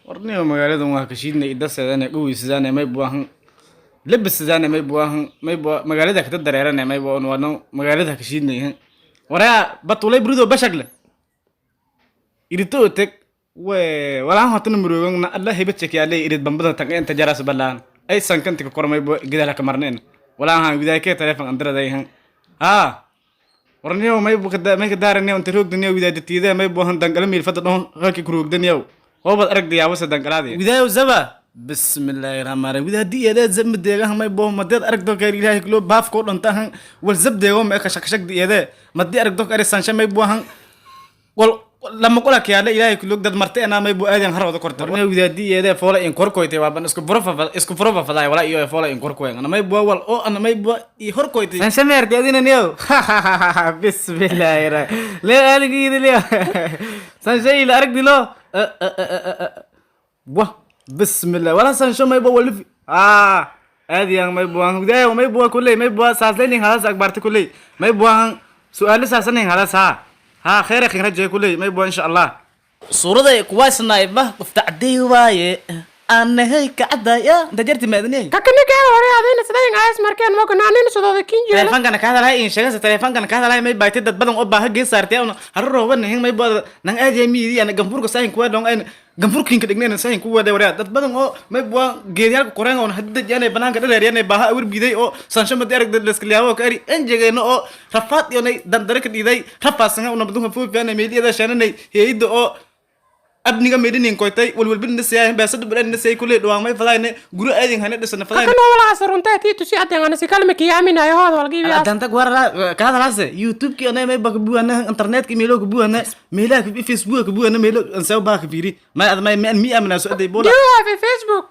Warniyo magaaladan waa kashiidna idaseedane dhoweysadane may buahan labisadane may buahan may bua magaalada kada dareerane may buan wano magaalada kashiidnayhan waraa batulay burido bashagle irito teg we walaan hotana murugan na alla hiba chekiyale irid bambada tanga inta jaras balaan ay sankanti ka kormay bo gidala ka marneen walaan han widaay telefon andiradayhan ha warniyo may bukada may ka daaraniyo inta roogdaniyo widaadatiida may buahan dangala miilfada dhon halki ku roogdaniyo hoobad aragda yaabasa dangalaadi widaayo zaba bismillaahi rahmaani rahiim widaadi eedeed zab madeegaha may boo madeed aragdo kar ilaahay kulo baafko dhantahan wal zab deego ma ka shaqshaq eede madii aragdo kar sansha may buahan wal lama qola kiyaale ilaahay kulog dad martay anaa may buu aadan harooda korta warniyo widaadi eede foola in korkoytay waa ban isku furo isku furo fafaday wala iyo foola in korkoy ana may buu wal oo ana may buu i horkoytay sansha meerti adina niyo bismillaahi rahmaani le aligiidi liyo sansha ila aragdi lo wah bismillah wala sansho may buu walif ah aadiyaan may buan hudaayo may bua kulley may bua saaslaynin halas akbarti kulley may buan su'aalo saasanin halas ha ha khayr akhin rajay kulley may bua insha Allah suuraday kuwaasnaayba qofta cadeey waaye anahay kacadaya inta jarti maadnay Kakanike hore adina sidayn ayas markeen moga naanina sidooda kinjeela. Teleefankana ka hadalhay in sheegaysa teleefankana ka hadalhay may baaytay dad badan oo baaha gees saartay una harrooban may baa nang aadiya miidi ana ganfurka saahin kuwa dhong ayna ganfurkinka dhignayna saahin kuwa wadaa dad badan oo may baa geediyaalka koreen oo hadda jaanay banaanka dhareeryanay baaha awir biday oo sansho madi arag dad laskaliyaabo ka ari enjegayna oo rafaad iyo dandare ka dhiiday rafaasanga una badunka foofiyaanay meeliyada shananay heeyida oo abniga meedinin koytay walwalbinna siyaay beesada bulanna siyaay kuley dhawaan may fadayne guri aadin hane dhisana fadayne. Kakan wala asarunta tii tusi adan ana si kalma kiyaaminayo hooda walga iibiyaas. Danta gwara ka hadalaase youtube-ki anay may baka buana internet-ki meelo ka buana meelaha ka Facebook ka buana meelo ansaw baa ka fiiri may ad may mi amna so aday Do bola. you have a Facebook?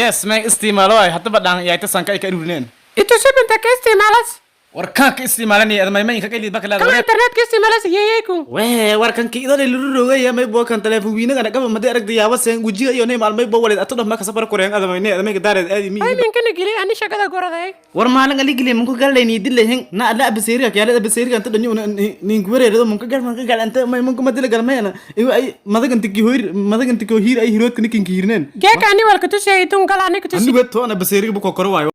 Yes, may isticmaalo ay hadaba dhaan yaay tasanka ay ka irurineen. Itusi binta ka isticmaalas. War kan ka isticmaalanay ad may may ka kaylid baka Kama laada. internet ka isticmaalas yeeyayku. Wee war kan ki idoo lu rogaya may boo kan telefoon wiinaga naga ma aragda yaaba seen wajiga iyo nay maalmay boo waleed ato dhama ka safar koreen adamay ne adamay ka daareed aadi mi. Ay minkana geli ani shaqada goraday. War maalin aligili munku gallayni dilahin na alla abaseeriga kyaala abaseeriga anta dhanyo nin kuwareerado munku gal munku gal anta may munku madila galmayana igu ay madaganti ki hoyr madaganti ko hiir ay hiroodka nikin ki hirneen. Geeka ani walka tusi ay tun kala ani ku tusi. Anigu toona abaseeriga buko koro waayo.